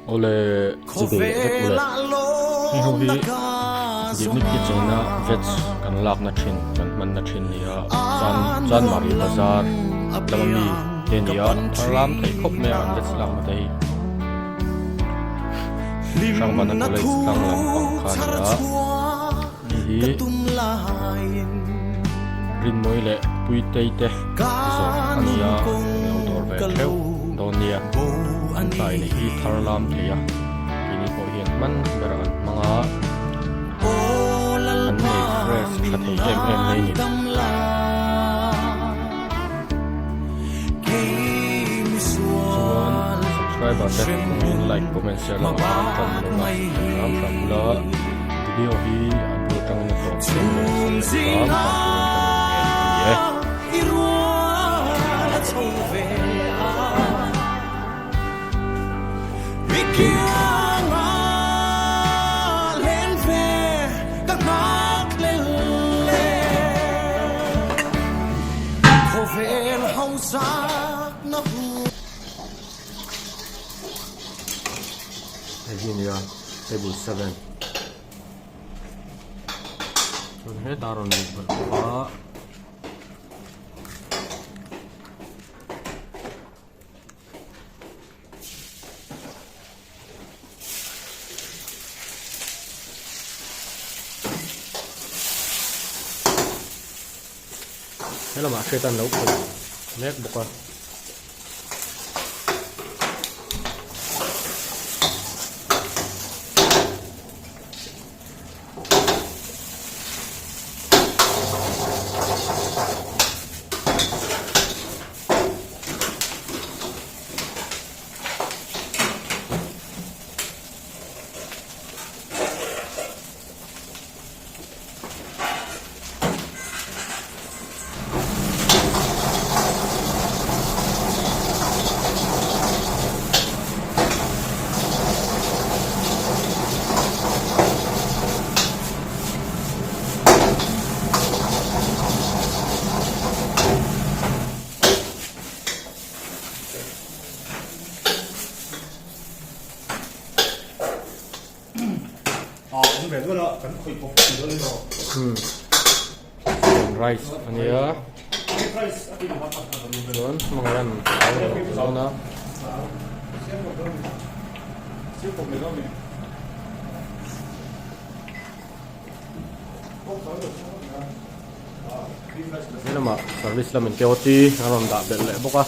Awle chi ve vek ule. Hei ho hi Diknik kitchen a veg kan lakna thin kan hmanna thin nia chan Chanmari bazar lama mi te nia thar lam theih khawp mai a an veg lakna te hi. Hrangbana college tlang lampang kha nia hei hi Rinmawi leh Puitei te zawrh a nia an lo dawr ve theuh dawn nia an tlai neih hi thar lam thei a keini pawh hian hman ber an hmang a an nei fresh tha thei em em mai a ni. Chuan subscriber te kawngin like comment share lamah khan tan lo la hram hram ula video hi a bul atangin a tawp thleng leh sak leh hram hram turin kan rawn ngen a ni e. Hei hi nia table 7 chuan hetah rawn luh belh bawk a. He lamah hriat an lo khawih mek bawk a. Rice a nia chuan hmangaih an dawn a. He lamah service lamin KOT an rawn dah belh leh bawk a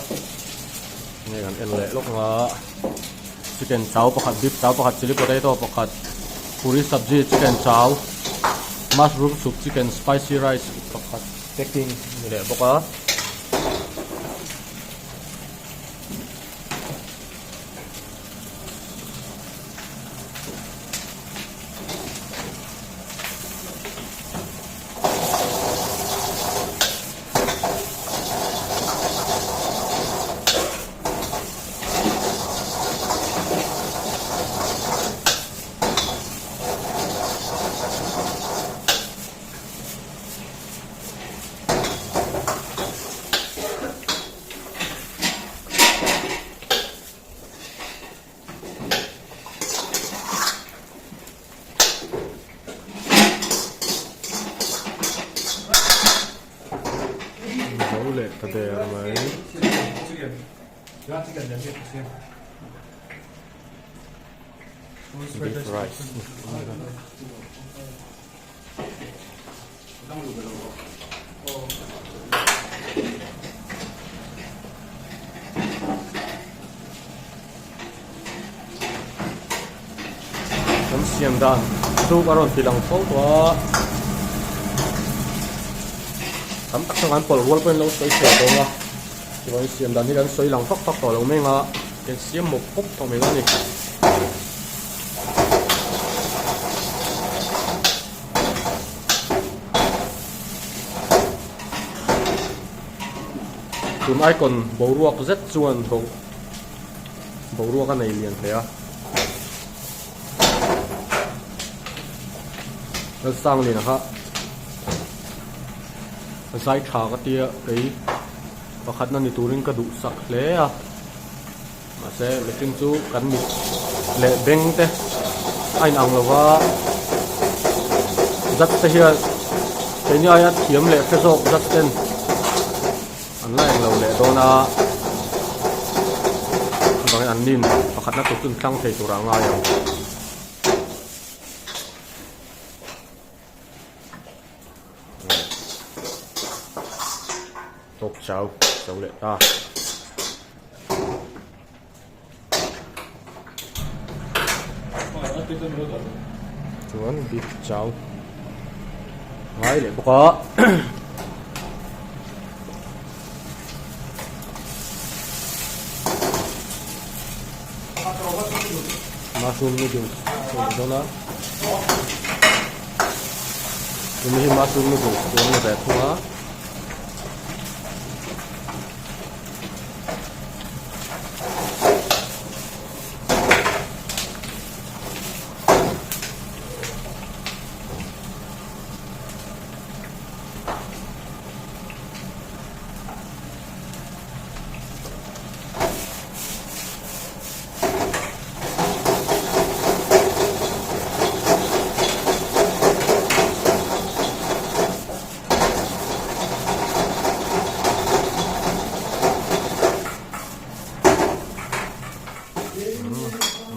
nge kan en leh lawk ang a chicken chow pakhat beef chow pakhat chilli potato pakhat puri sabji chicken chow mushroom soup chicken spicy rice pakhat packing a ni leh bawk a. Zo leh ta der mai. Beef rice. Kan siam dan chu a rawn ti lang fo tawh a tam tak chuan kan pawlh rual pawhin lo sawi thei dawn a chuan siam dan hi kan sawi lang fak fak tawh lo mai ang a kan siam mawp mawp tawh mai dawn a ni. Tun icon boruak zet chuan bo boruak a nei lian hle a. Lalsanglina kha zai tha ka tia kei pakhatna ni turin ka duhsak hle a. Mahse mihring chu kan mit leh beng te a inang lo va, judge te hian keini aia thiam leh hre zawk judge ten an la englo leh dawn a, chuvangin an nin pakhatna tur chu an tlang thei turah a ngai ang. Tawk chau zo leh ta. Chuan beef chau ngai leh bawk a. Mushroom noodles a ni dawn a. Tuna hi mushroom noodles chu an la ve thung a.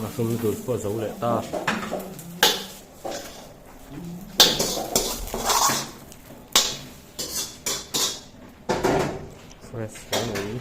Mushroom noodles pawh a zo leh ta. Fresh hle mai.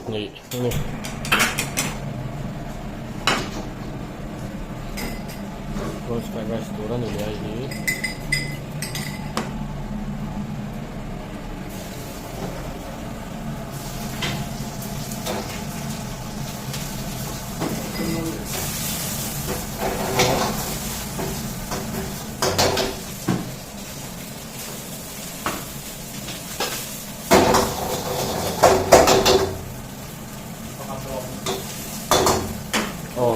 Nih ani. Prawn fried rice tur ani leh a hi. Aw.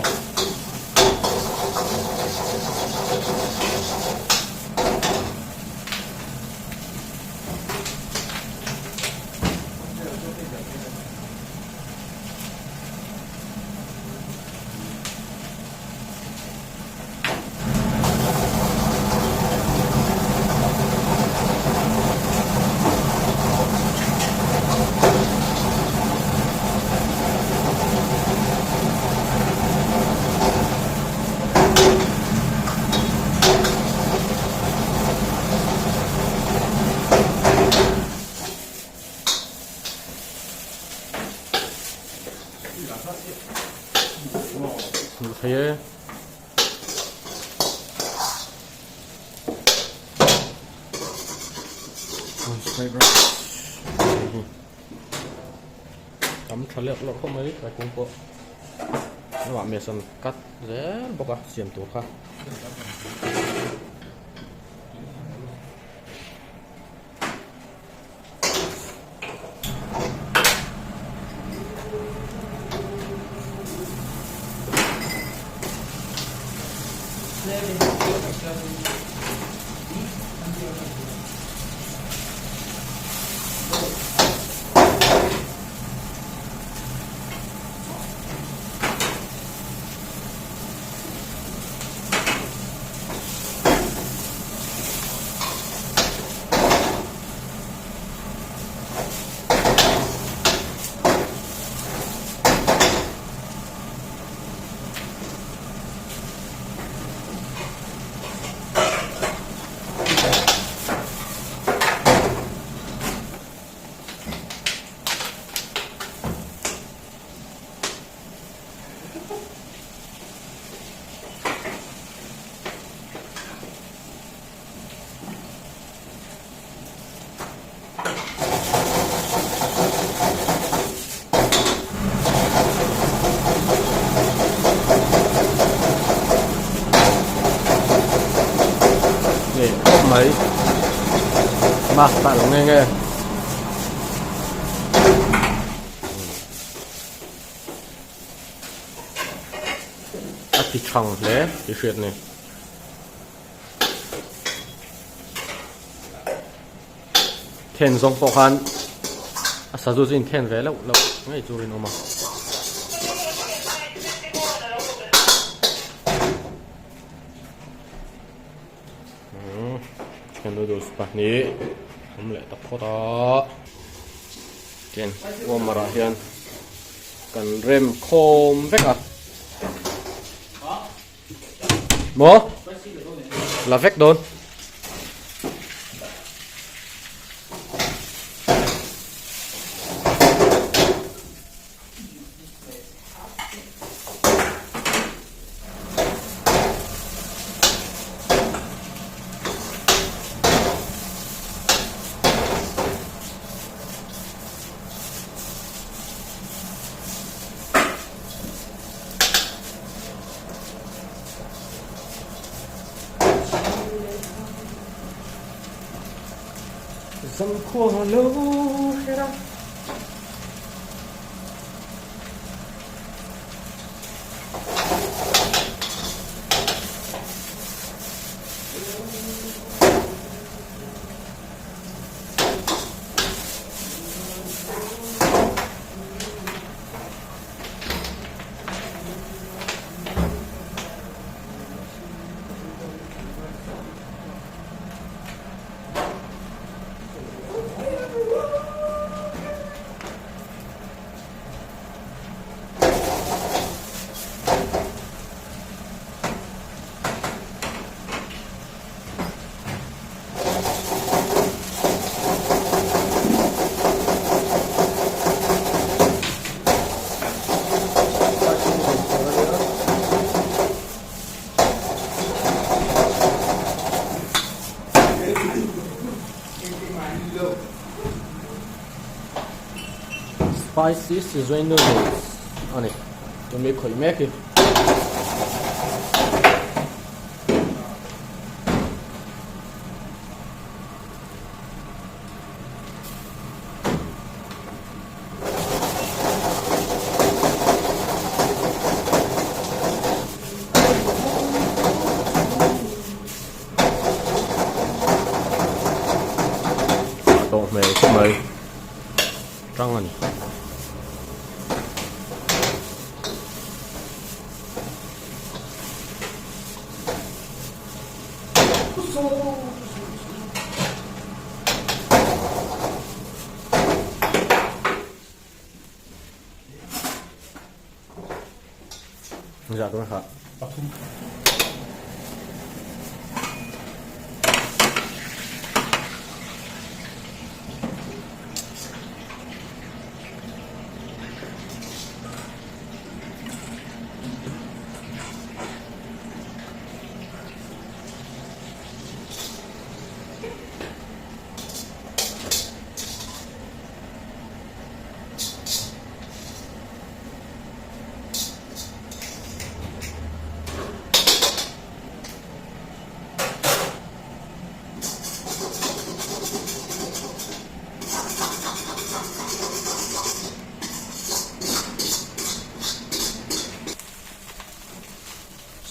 Hmuh thei e. Tam tha lek loh khawp mai thlai kung pawh. Lamah mess an cut zel bawk a siam tur kha. Nge khawp mai mask tah lo nge nge. A ti thang hle tih hriat a ni. Then zawng pawh khan a sazu chu inthen ve loh loh ngei turin a awm a. Chicken noodles pahnih awm leh ta phawt a. Ken warmer ah hian kan rem khawm vek a. Maw? La vek dawn. Zankhua lo her a. Spicy Sichuan noodles a ni chumi khawih mek hi. Tawh hmel khawp mai tang a ni. Dạ đúng rồi.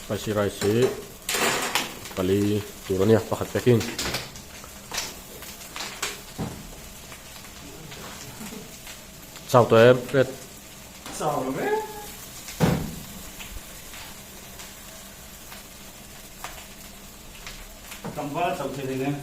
Spicy rice hi pali tur a nia pakhat packing. Chau tawh em plate. Chau lo ve. Tlangval chau thei hlei nen.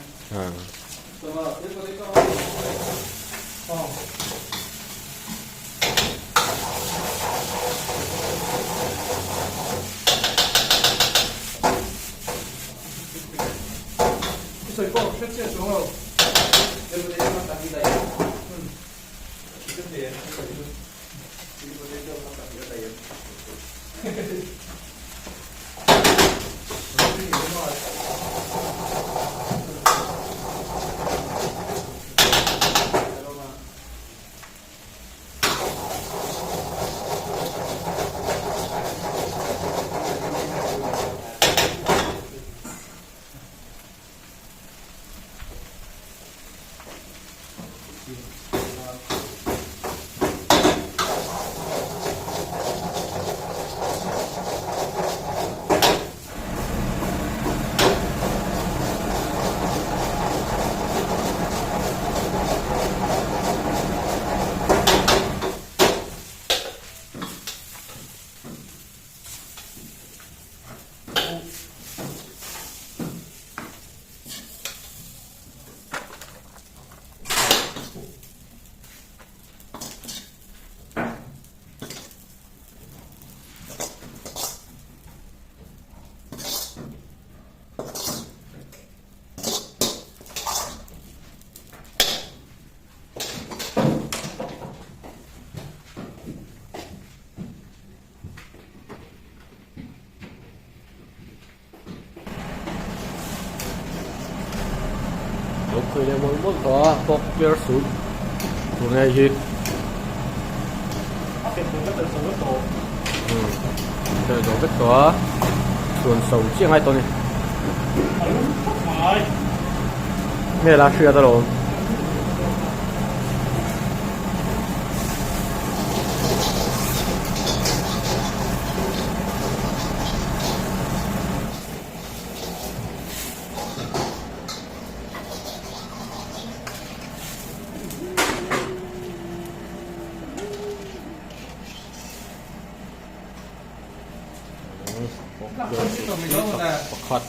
Lo khawi leh mawlh mawlh tawh a pork clear soup tur hei hi fel zo vek tawh a chhuan so chiah ngai tawh a ni hmel a hriat alawm. Pakhat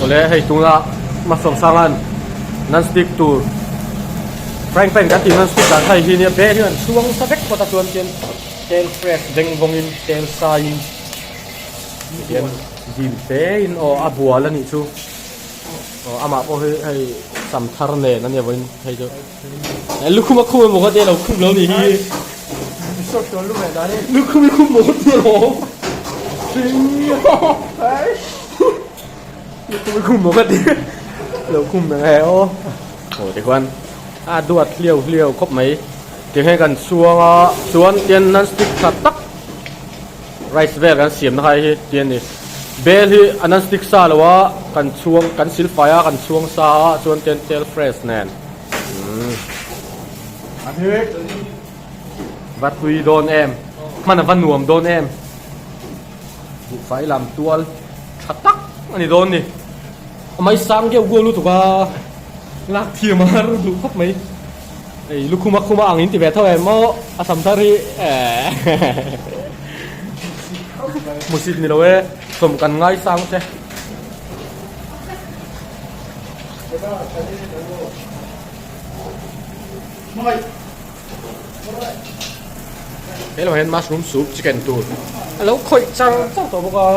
awle hei tuna hmasawm sangan non stick tur frying pan kan tih non stick dan kha hei hi nia bel hian an chhuang sa vek phawt a chuan chuan tel fresh beng vawngin tel saiin tihian dim te in aw a bual a nih chu aw amah pawh hi hei sam thar nen a nia vawiin hei chu lukhum a khum emaw ka tia lo khum lo nih hi lukhum i khum maw ka tia lo lukhum i khum maw ka tia lo khum reng e aw aw tikhuan a duat hliau hliau khawp mai. Tihian kan chhuang a chuan tian non stick tha tak rice vel kan siam na kha hi tian ni bel hi a non stick sa lo a kan chhuang kan sil fai a kan chhuang sa a chuan tian tel fresh nen umm va tui dawn em hman a va nuam dawn em buhfai lam tual tha tak a ni dawn ni a mai sang deuh gual lutuk a lak thiam a har duh khawp mai. Hei lukhum a khum a ang in ti ve tho em maw a sam thar hi ehh hmusit ni lo e sawm kan ngai sang che. He lo hian mushroom soup chicken tur a lo khawih char char tawh bawk a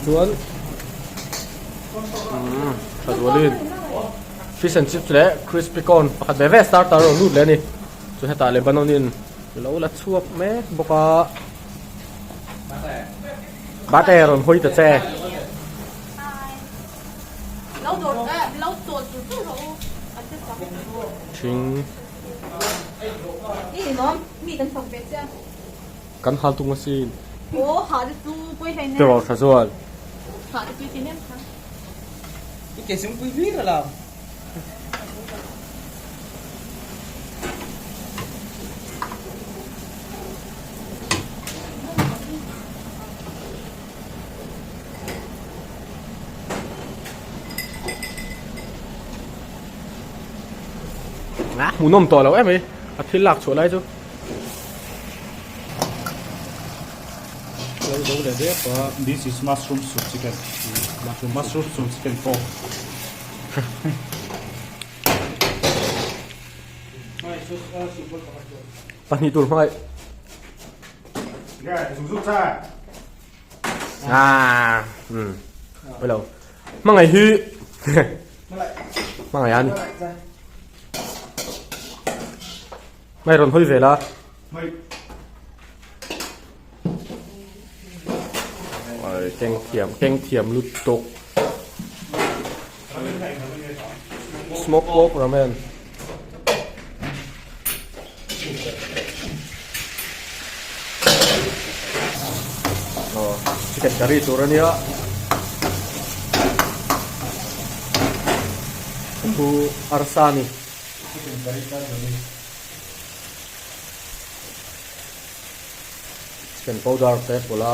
chuan umm tha zualin. Fish and chips leh crispy corn pakhat ve ve starter a rawn lut leh a ni. Chu hetah Lebanon in lo la chhuak mek bawk a. Bate rawn hawi ta che. Thing. Kan hal tung asin. Tiraw tha chuan. I ke zungpui hlir a lam. Hmuhnawm tawh lo em mai a thil lak chhuah lai chu. Lo zo leh dep a. This is mushroom soup chicken. Mushroom soup chicken pork. Pahnih tur hmangaih. Ah, um. Hello. Hmangaih hi hmangaih a ni. Hmai rawn hawi vel a. Ai keng thiam keng thiam lutuk. Smoke pork ramen. Aw chicken curry tur a nia. Chu arsa a ni. Chicken powder te pawlh a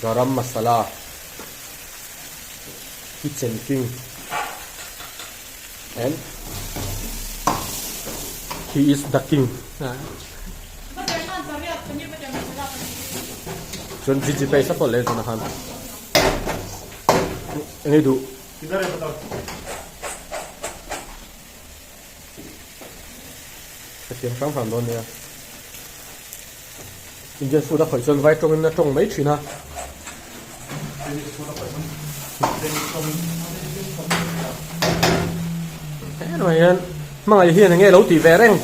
garam masala kitchen king and he is the king chuan gg paste a pawlh leh tunah khan eng ei duh. Hetiang hrang hrang dawn nia. Indian food a khawih chuan vai tawngin a tawng mai thin a. Heng hian hmangaih hian enge lo tih ve reng.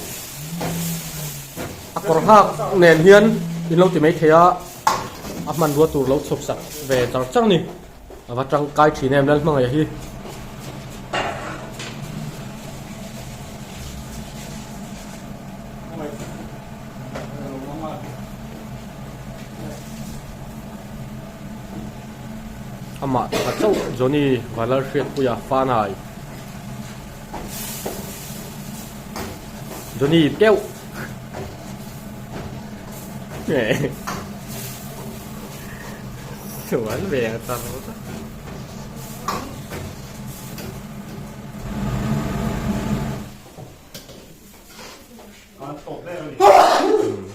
A kawr hak nen hian in lo ti mai thei a. A hmanrua tur lo chhawp sak ve char char a ni. A va tangkai thin em Lalhmangaih hi. Amah taka chauh Johnny Vanlalhriatpuia Fanai. Johnny deuh. Chuan ve ang char char.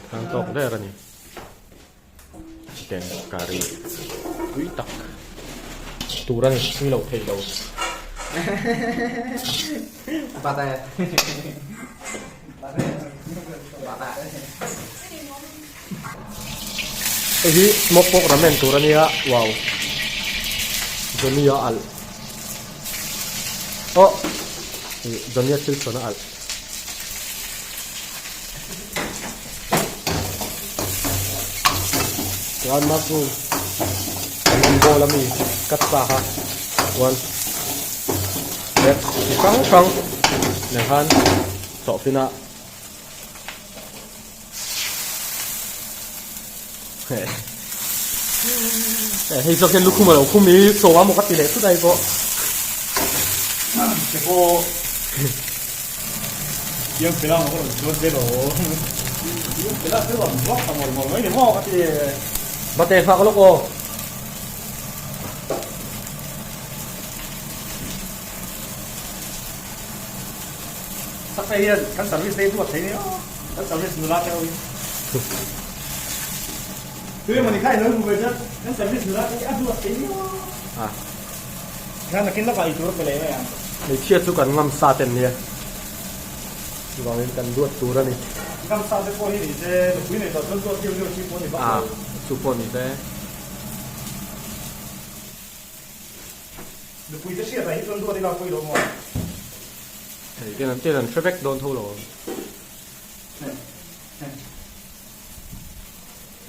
Khan tawk der a ni. Chicken curry tui tak tur a ni tui loh theih lo. Hei hi smoke pork ramen tur a nia wow Johnny a alh aw Johnny a thil chhawn a alh. Chuan mushroom an bowl ami cut sa kha chuan leh chi hrang hrang nen khan chawhfin a hei zawk hian lukhum a lo khum i chaw a maw ka ti leh thut a hei pawh. Bate nghak lawk aw. Hmeichhia chu kan ngam sa ten nia. Chuvangin kan duat tur a ni. A, chu pawh ni se. Hei ten an ten an hre vek dawn tho lo ang.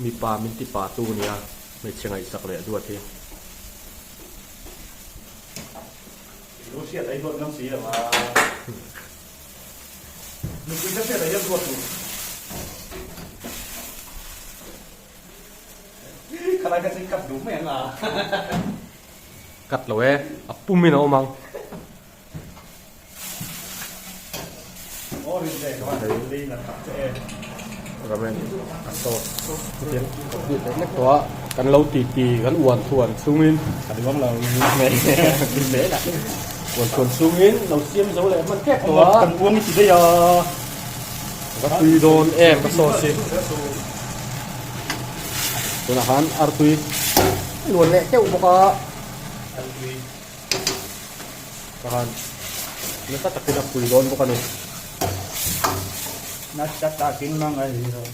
Mipa min ti pa tu nia hmeichhe ngaihsak leh duat hi. Cut lo e, a pum in a awm ang. Ramen a sauce tiang complete leh hlek tawh a kan lo ti ti kan uan thuan chungin a ni vang lo zel a. Huan chhuan chhungin lo siam zo leh hman tep tawh a. Kan uang i ti daih a. Ka tui dawn em ka sauce hi. Tunah khan artui a luan leh teuh bawk a. Artui. Khan nasa takin a pui dawn bawk a ni. Nasa takin mangai ro.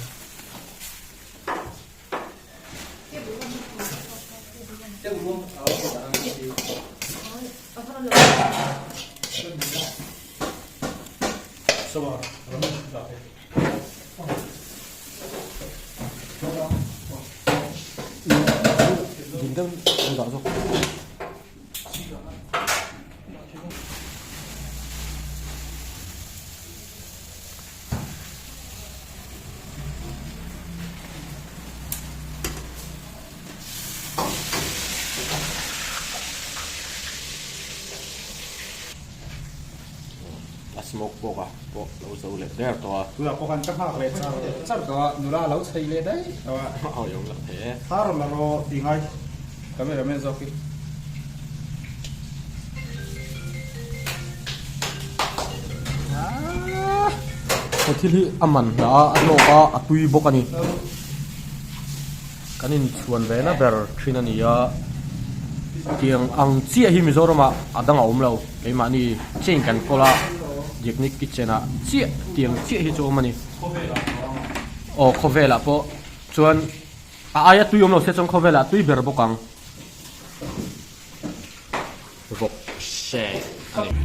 Ding deuh an dah zawk. A smoke bawk a pawh lo zo leh der tawh a. Tunah pawh khan ka nghak leh char char tawh a, nula a lo chei leh daih tawh a. A awih awm loh thei e. Thar la rawh tih ngai cameraman zawk hi. He thil hi a man hna a, a hlawk a, a tui bawk a ni. Kan inchhuan ve na ber thin a ni a, tiang ang chiah hi Mizoramah a dang a awm lo. Keimahni chain kan kawl a, Diaknik kitchen ah chiah tiang chiah hi chu a awm a ni. Aw khawvelah pawh chuan a aia tui awm lo se chuan khawvelah a tui ber bawk ang. Vawk se a ni.